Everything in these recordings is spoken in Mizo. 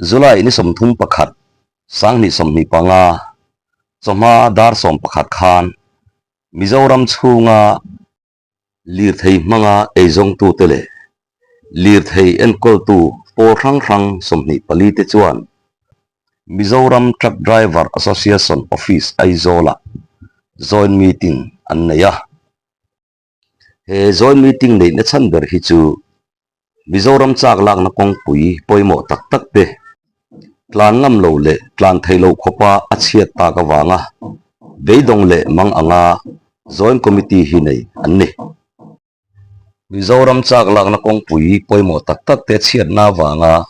July ni 31, 2025, chawhma dar 11 khan Mizoram chhunga lirthei hmanga eizawngtute leh lirthei enkawltu pawl hrang hrang 24 te chuan Mizoram Truck Driver Association Office Aizawl-ah joint meeting an nei a. He joint meeting neihna chhan ber hi chu Mizoram chak lakna kawngpui pawimawh tak tak te tlan ngam lo leh tlan thei lo khawpa a chhiat tak avanga beidawng leh mang anga joint committee hi nei an ni. Mizoram chak lakna kawngpui pawimawh tak tak te chhiatna avanga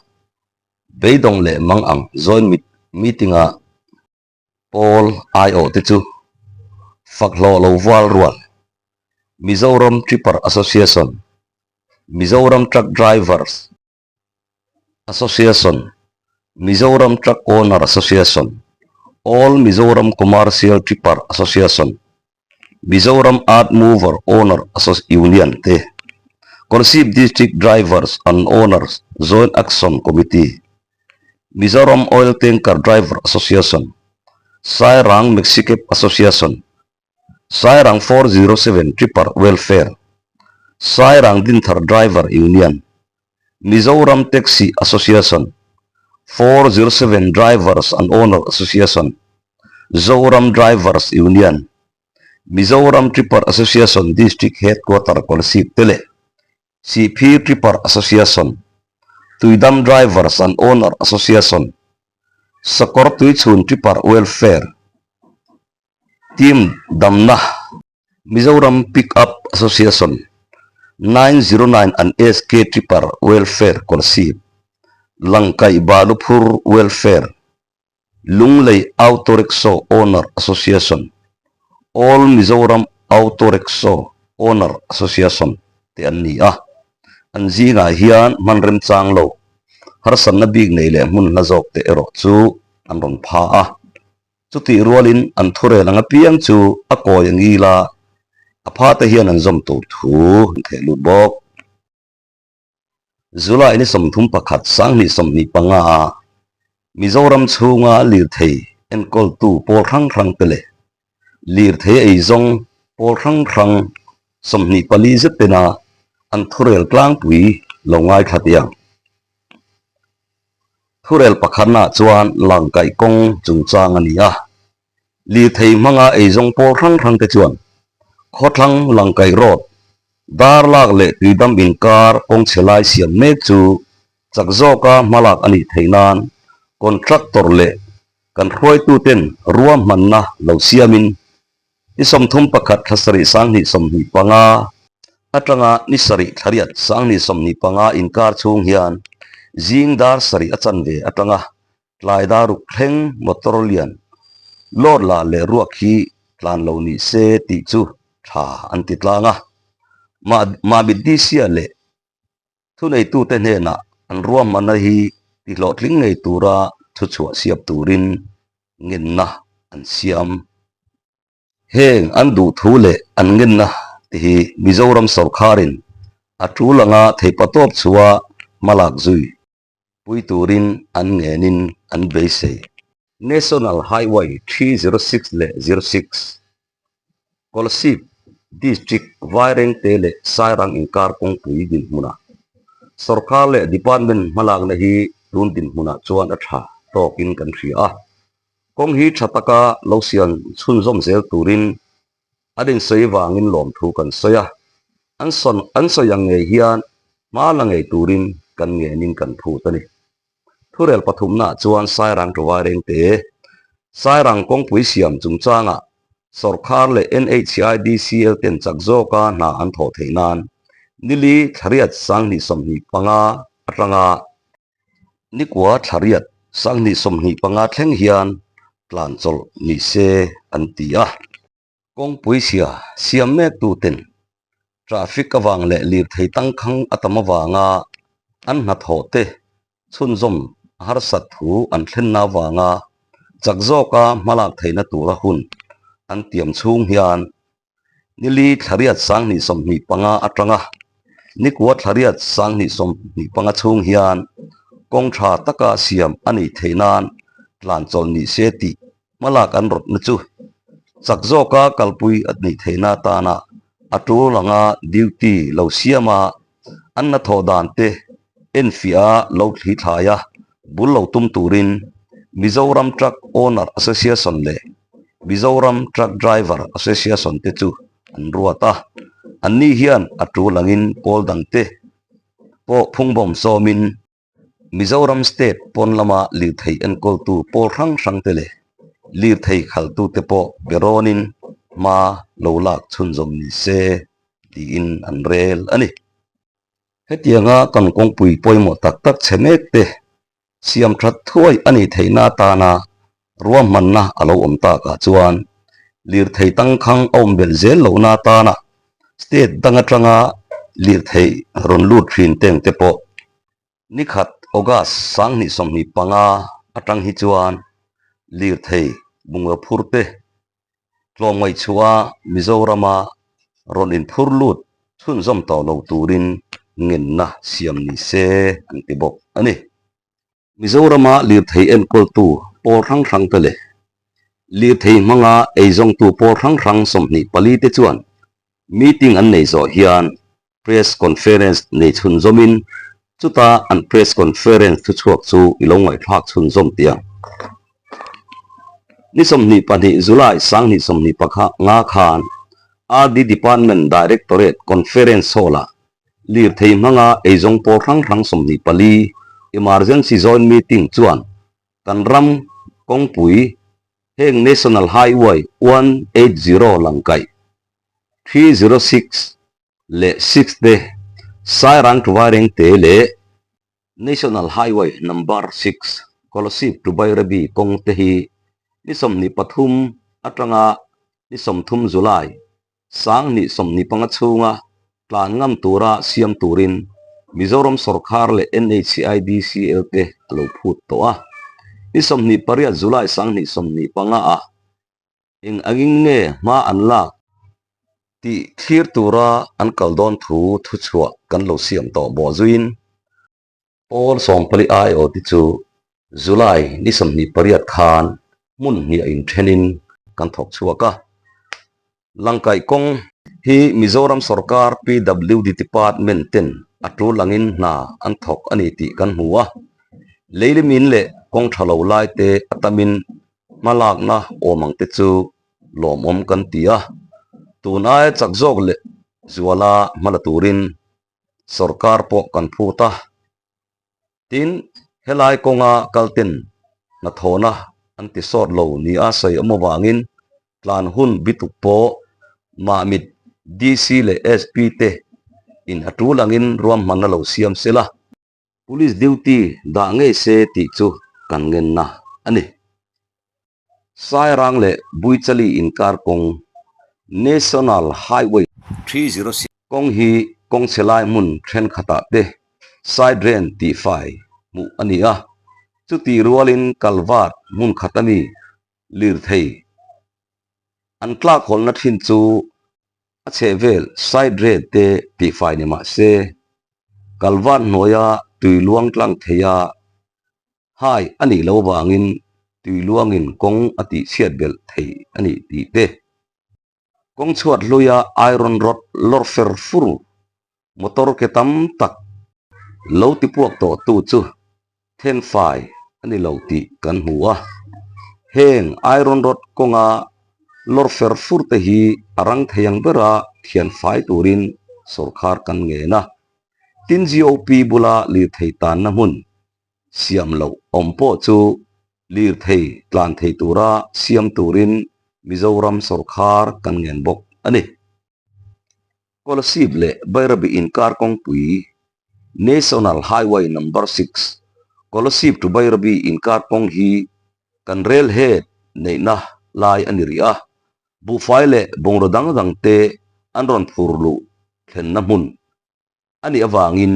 beidawng leh mang ang joint meeting-ah Pawl aiawh te chu fak hlawh lo vual rual Mizoram Tripper Association, Mizoram Truck Drivers Association, Mizoram Truck Owner Association, All Mizoram Commercial Tripper Association, Mizoram Earth Mover Owner Union te, Kolasib District Drivers and Owners Joint Action Committee, Mizoram Oil Tanker Driver Association, Sairang Maxicab Association, Sairang 407 Tripper Welfare, Sairang Dinthar Driver Union, Mizoram Taxi Association, 407 Drivers and Owner Association, Zoram Drivers Union, Mizoram Tripper Association District Headquarter Kolasib te leh Sihphir Tripper Association, Tuidam Drivers and Owner Association, Sakawr Tuichhun Tripper Welfare Team Damna, Mizoram Pick Up Association, 909 and SK Tripper Welfare Kolasib, Langkaih Baluphur Welfare, Lunglei Auto Rickshaw Owner Association, All Mizoram Auto Rickshaw Owner Association te an ni a. An zingah hian hman remchang lo, harsatna bik nei leh hmun hla zawk te erawh chu an rawn pha a. Chutih rualin an thurel ang apiang chu a kawi a ngil a, a pha te hian an zawm tur thu an theh lut bawk. July ni 31 2025 a Mizoram chhunga lirthei enkawltu pawl hrang hrang te leh lirthei eizawng pawl hrang hrang 24 zet tena an thurel tlangpui lo ngaithla teh ang. Thurel pakhatnaah chuan langkaih kawng chungchang a ni a, Lirthei hmanga eizawng pawl hrang hrang te chuan khawthlang Langkaih Road, Darlak leh Tuidam inkar kawng chhe lai siam mek chu chak zawka hmalak a nih theih nan contractor leh kan hruaituten ruahmanna lo siamin ni 31 thla sarih 2025 atanga ni sarih thla riat 2025 inkar chhung hian zing dar sarih a chanve atanga Tlai daruk thleng motor lian load lah leh ruak hi tlan lo ni se tih chu tha an ti tlang a. Mahmit Disia leh thuneitute hnenah an ruahmanna hi tihlawhtling ngei tura thuchhuah siap turin ngenna an siam. Heng an duh thu leh an ngenna te hi Mizoram sawrkharin a tul anga theihpatawp chhuah hmalak zui pui turin an ngenin an beisei. National Highway 306 leh 06, Kolasib District Vairengte leh Sairang inkar kawngpui dinhmunah sawrkar leh department hmalakna hi tun dinhmunah chuan a tha tawkin kan hria a. Kawng hi tha taka lo siam chhunzawm zel turin an insawi vangin lawmthu kan sawi a, an sawn an sawi ang ngei hian hma la ngei turin kan ngenin kan phut a ni. Thurel pathumnaah chuan Sairang Tawai Rengte, Sairang kawngpui siam chungchangah sawrkhar leh NHIDCL ten chak zawka hna an thawh theih nan nili thlariat 2025 atanga Nikua thlariat 2025 thleng hian tlan chawlh ni se an ti a. Kawngpui chhia siam mek tuten traffic avang leh lirthei tangkhang a tam avanga an hnathawh te chhunzawm a harsat thu an thlenna avanga chak zawka hmalak theihna tura hun an tiam chhung hian nili thlariat 2025 atanga nikua thlariat 2025 chhung hian Kawng tha taka siam a nih theih nan tlan chawlh ni se tih hmalak an rawtna chu chak zawka kalpui a nih theihna atana a tul anga duty lo siam a, an hnathawh dan te enfiah a lo thli thlai a, bul lo tum turin Mizoram Truck Owner Association leh Mizoram Truck Driver Association te chu an ruat a, anni hian a tul angin pawl dangte pawh phungbawm sawmin Mizoram State pawn lama lirthei enkawltu pawl hrang hrang te leh lirthei khaltute pawh be rawnin hma lo lak chhunzawm ni se tiin an rel a ni. Hetianga kan kawngpui pawimawh tak tak chhe mek te siam that thuai a nih theihna atana ruahmanna a lo awm takah chuan lirthei tangkhang a awm belh zel lohna atana state dang atanga lirthei rawn lut thin teng te pawh nikhat August 2025 atang hi chuan lirthei bungraw phur te tlawmngaih chhuah Mizorama rawn inphur lut chhunzawm tawh lo turin ngenna siam ni se an ti bawk a ni. Mizorama lirthei enkawltu pawl hrang hrang te leh lirthei hmanga eizawngtu pawl hrang hrang 24 te chuan meeting an nei zawh hian press conference nei chhunzawmin chuta an press conference thuchhuak chu i lo ngaihthlak chhunzawm tih ang. Ni 22 July 2025 khan RD Department Directorate Conference Hall-ah Lirthei hmanga eizawng pawl hrang hrang 24 Emergency Joint Meeting chuan kan ram kawngpui heng National Highway 180 langkaih 306 leh 6 te Sairang to Vairengte leh National Highway Number 6 Kolasib to Bairabi kawng te hi ni 23 atanga ni 30 July 2025 chhunga tlan ngam tura siam turin Mizoram sawrkar leh NHIDCL te a lo phut tawh a. Ni 28 July 2025 ah eng angin nge hma an lak tih thlir tura an kal dawn thu thuchhuah kan lo siam tawh bawh zuiin Pawl 14 aiawh te chu July ni 28 khan hmun hniah inthenin kan thawk chhuak a. Langkaih kawng hi Mizoram sawrkar PWD Department ten a tul angin hna an thawk a ni tih kan hmu a. Leilimin leh kawng tha lo lai te a tamin hmalakna awm ang te chu lawmawm kan ti a. Tun aia chak zawk leh zuala hmala turin sawrkar pawh kan phut a. Tin, helai kawnga kalten hnathawhna an ti sawt lo nia sawi awm avangin tlan hun bituk pawh Mahmit DC leh SP te in a tul angin ruahmanna lo siam sela. Police duty dah ngei se tih chu kan ngenna a ni. Sairang leh Buichali inkar kawng National Highway 306 kawng hi kawng chhe lai hmun thenkhatah te side drain tihfai hmuh a ni a, chutih rualin culvert hmun khat a mi lirthei an tlak hawlhna thin chu a chhehvel side drain te tihfai ni mah se culvert hnuaia tui luang tlang theia Hai a nih loh avangin tui luangin kawng a tih chhiat belh thei a nih tih te, kawng chhuat hluia iron rod lawr fer fur motor ke tam tak lo ti puak tawh tu chu thenfai a ni lo tih kan hmu a. Heng iron rod kawnga lawr fer fur te hi a rang thei ang bera thianfai turin sawrkhar kan ngen a. Tin GOP bula lirthei tanna hmun siam loh awm pawh chu lirthei tlan thei tura siam turin Mizoram sawrkhar kan ngen bawk a ni. Kolasib leh Bairabi inkar kawngpui National Highway Number 6 Kolasib to Bairabi inkar kawng hi kan rail head neihna lai a ni rih a, buhfai leh bungraw dang dang te an rawn phur luh thlenna hmun a nih avangin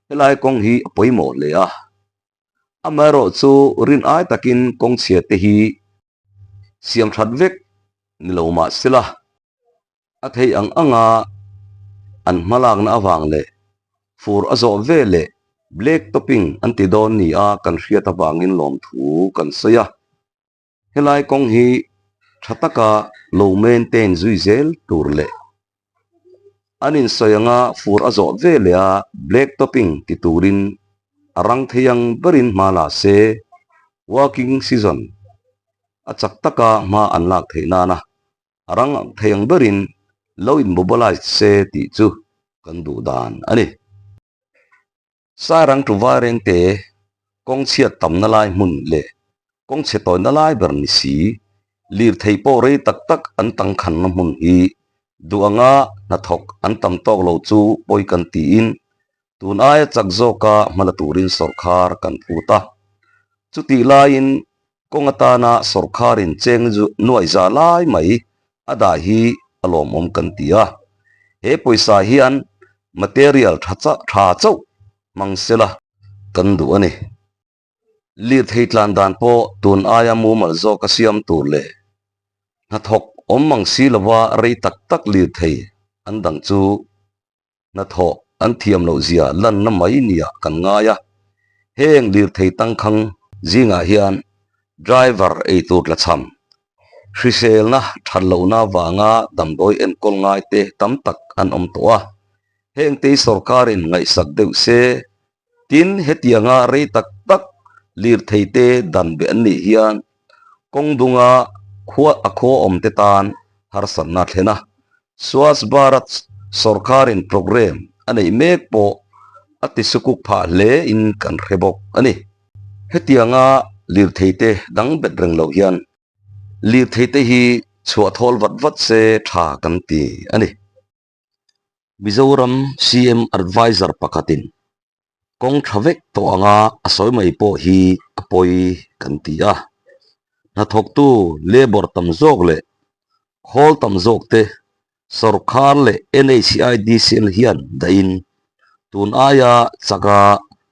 helai kawng hi a pawimawh hle a. Amaherawh chu rin ai takin kawng chhia te hi siam that vek ni lo mah sela a theih ang anga an hmalakna avang leh fur a zawh ve leh. Black topping an ti dawn nia kan hriat avangin lawmthu kan sawi a. Helai kawng hi tha taka lo maintain zui zel tur leh an insawi anga fur a zawh ve leh a black topping ti turin a rang thei ang berin hma la se working season a chak taka hma an lak theih nana a rang thei ang berin lo in mobilise se tih chu kan duh dan a ni. Sairang Tuva Rengte kawng chhiat tamna lai hmun leh kawng chhe tawina lai ber ni si, lirthei pawh rei tak tak an tangkhanna hmun hi duh anga hnathawk an tam tawk lo chu pawi kan tiin tun aia chak zawka hmala turin sawrkhar kan phut a. Chutih laiin Kawng atana sawrkharin cheng nuai za lai mai a dah hi a lawmawm kan ti a. He pawisa hian material tha tha chauh hmang sela kan duh a ni. Lirthei tlan dan pawh tun aia mumal zawka siam tur leh hnathawk awm mang si lova rei tak tak lirthei an dang chu Hnathawh an thiam loh zia lanna mai nia kan ngai a, heng lirthei tangkhang zingah hian driver eitur tlachham, hriselna that lohna vanga damdawi enkawl ngaite tam tak an awm tawh a, hengte sorkarin ngaihsak deuh se, tin hetianga rei tak tak lirtheite dan beh an nih hian kawng dunga khua a khaw awmte tan harsatna a thlen a. Swachh Bharat sorkarin programme a neih mek pawh a ti sukuk phah hle in kan hre bawk a ni. Hetianga lirtheite dang bet reng loh hian lirtheite hi chhuah thawl vat vat se tha kan ti a ni. Mizoram CM Adviser pakhatin kawng tha vek tawh anga a sawi mai pawh hi a pawi kan ti a. Hnathawktu labour tam zawk leh khawl tam zawk te sawrkhar leh NHIDCL hian dahin tun aia chaka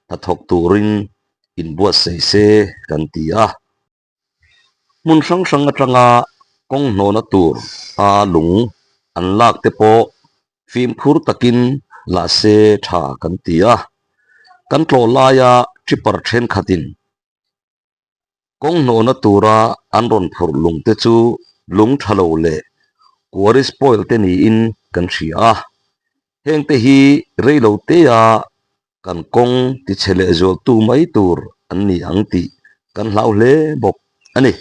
hnathawk turin inbuatsaih se kan ti a. Hmun hrang hrang atanga kawng hnawhna tur a lung an lak te pawh fimkhur takin la se tha kan ti a. Kan tlawh laia tripper thenkhatin kawng hnawhna tura an rawn phurh lung te chu lung tha lo leh quarry spoil te niin kan hria a. Hengte hi reilo tea Kan kawng tichhe leh zualtu mai tur an ni ang tih kan hlau hle bawk a ni.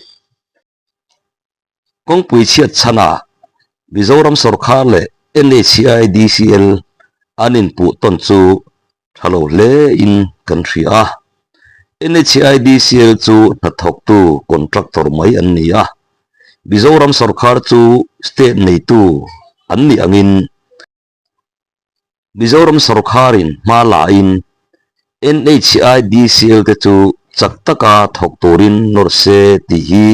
Kawngpui chhiat chhanah Mizoram sawrkhar leh NHIDCL an inpuh tawn chu tha lo hle in kan hria a. NHIDCL chu hnathawktu contractor mai an ni a. Mizoram sawrkhar chu state neitu an nih angin Mizoram sawrkharin hma lain NHIDCL te chu chak taka thawk turin nawr se tih hi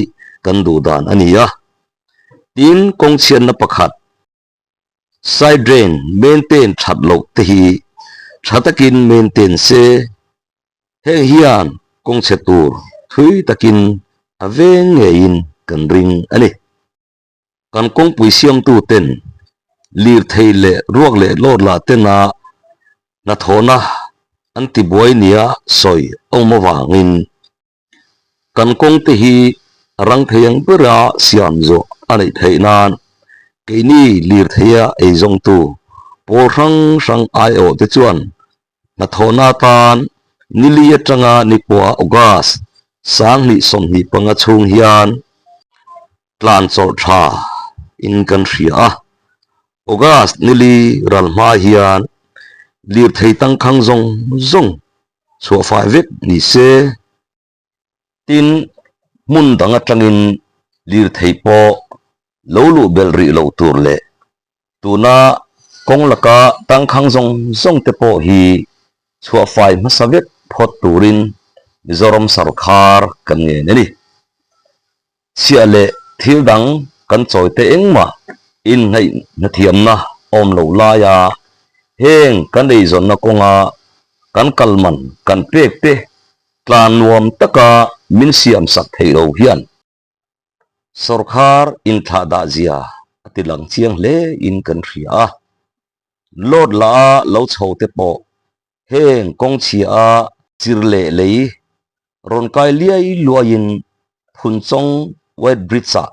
kan duh dan a ni a. Tin, kawng chhiatna pakhat, side drain maintain that loh te hi tha takin maintain se, heng hian kawng chhe tur thui takin a veng ngeiin kan ring a ni. Kan kawngpui siamtu ten lirthei leh ruak leh lawt lah tena hnathawhna an tibuai nia sawi a awm avangin kan kawngte hi rang thei ang bera siam zawh a neih theih nan keini lirtheia eizawngtu pawl hrang hrang aiawh te chuan Hnathawhna atan nili atanga nikua August 2025 chhung hian tlan chawlh tha in kan hria a. August nili ral hma hian lirthei tangkhang zawng zawng chhuah fai vek ni se. Tin, hmun dang atangin lirthei pawh lo luh belh rih loh tur leh tuna kawng laka tangkhang zawng zawng te pawh hi chhuah fai hmasa vek phawt turin Mizoram sarkhar kan ngen a ni. Chhiah leh thil dang kan chawi te engmah inhnaih hnathiamna awm lo laia heng kan eizawnna kawnga kan kal man kan pek te tlan nuam taka min siam sak theih lo hian sawrkhar inthlah dah zia a ti lang chiang hle in kan hria a. Load la a lo chho te pawh. Heng kawng chhia a chir leh lei rawn kai liai luaiin Phunchawng White Bridge-ah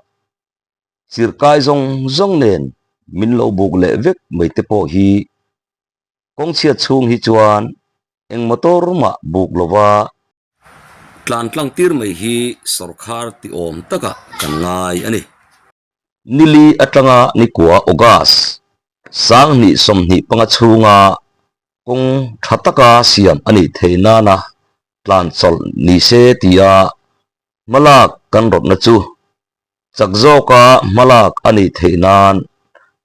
chir kai zawng zawng nen min lo buk leh vek mai te pawh hi kawng chhiat chhung hi chuan eng motor mah buk lova tlan tlang tir mai hi sawrkhar ti awm takah kan ngai a ni. Nili atanga nikua August 2025 chhunga kawng tha taka siam a nih theih nana tlan chawlh ni se tia hmalak kan rawtna chu chak zawka hmalak a nih theih nan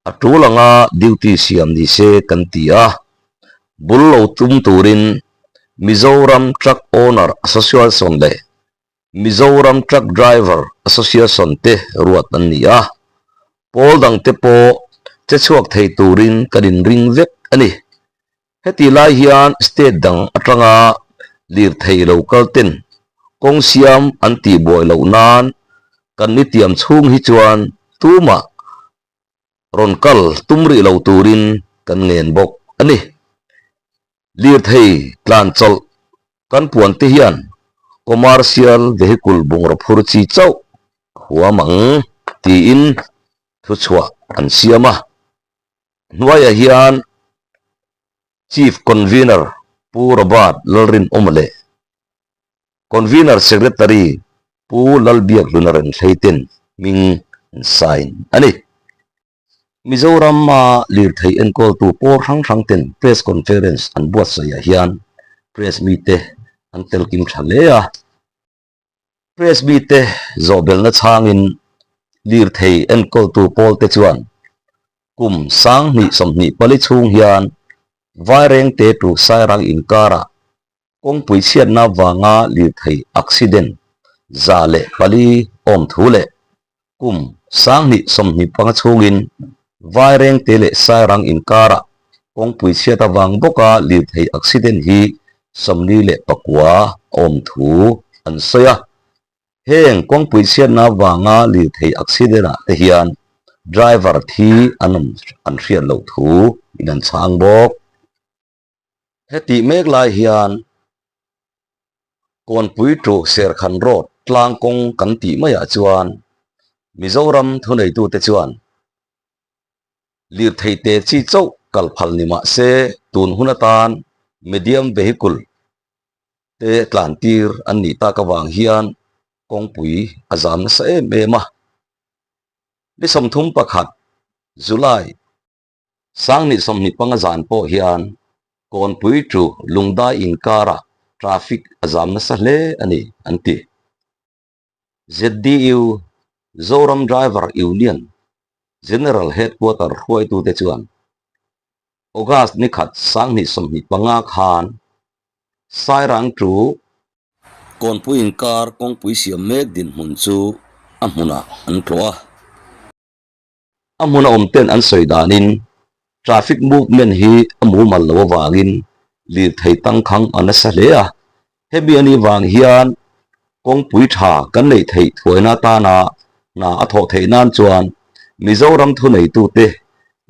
a tul anga duty siam ni se kan ti a, bul lo tum turin Mizoram Truck Owner Association leh Mizoram Truck Driver Association te ruat an ni a, pawl dangte pawh che chhuak thei turin kan inring vek a ni. Heti lai hian state dang atanga lirthei lo kal ten kawng siam an tihbuai loh nan kan nitiam chhung hi chuan tumah rawn kal tum rih lo turin kan ngen bawk a ni. Lirthei tlan chawlh kan puan te hian commercial vehicle bungraw phur chi chauh huam ang tiin thuchhuah an siam a. Hnuaiah hian Chief Convener Pu Robert Lalrinawma leh Convener Secretary Pu Lalbiakhluna Renthlei ten hming an sign a ni. Mizoram-a lirthei enkawltu pawl hrang hrang ten press conference an buatsaihah hian press mite an tel kim tha hle a. Press mite zawhbelna chhangin lirthei enkawltu pawlte chuan kum 2024 chhung hian Vairengte to Sairang inkarah Kawngpui chhiatna vanga lirthei accident 104 awm thu leh kum 2025 chhungin Vairengte leh Sairang inkarah kawngpui chhiat avang bawka lirthei accident hi 49 awm thu an sawi a. Heng kawngpui chhiatna vanga lirthei accident ah te hian driver thi an awm an hriat loh thu in an chhang bawk. Hetih mek lai hian Kawnpui to Serkhan Road tlang kawng kan tih maiah chuan Mizoram thuneitute chuan lirthei te chi chauh kal phal ni mah se tun hun atan medium vehicle te tlan tir an nih tak avang hian kawngpui a zam nasa em em a. Ni 31 July 2025 zan pawh hian Kawnpui to Lungdai inkarah traffic a zam nasa hle a ni, an ti. ZDU, Zoram Driver Union, General Headquarter hruaitute chuan August ni khat 2025 khan Sairang to Kawnpui inkar kawngpui siam mek dinhmun chu a hmunah an tlawh a. A hmun a awm ten an sawi danin traffic movement hi a mumal lo avangin lirthei tangkhang a nasa hle a, hemi a nih vang hian kawngpui tha kan neih theih thuaina atana hna a thawh theih nan chuan Mizoram thuneitute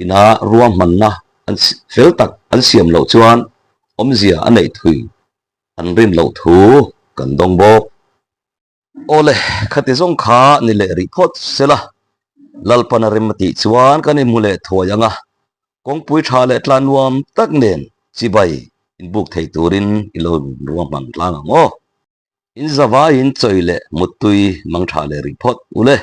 ina ruahmanna an fel tak an siam loh chuan awmzia a neih thui an rin loh thu kan dawng bawk. Awle, khati zawng kha ni leh rih phawt sela, Lalpan a rem a tih chuan kan inhmu leh thuai ang a, kawngpui tha leh tlan nuam tak nen chibai inbuk thei turin i lo ruahman tlang ang aw. In zavaiin chawi leh muttui mang tha leh rih phawt ule.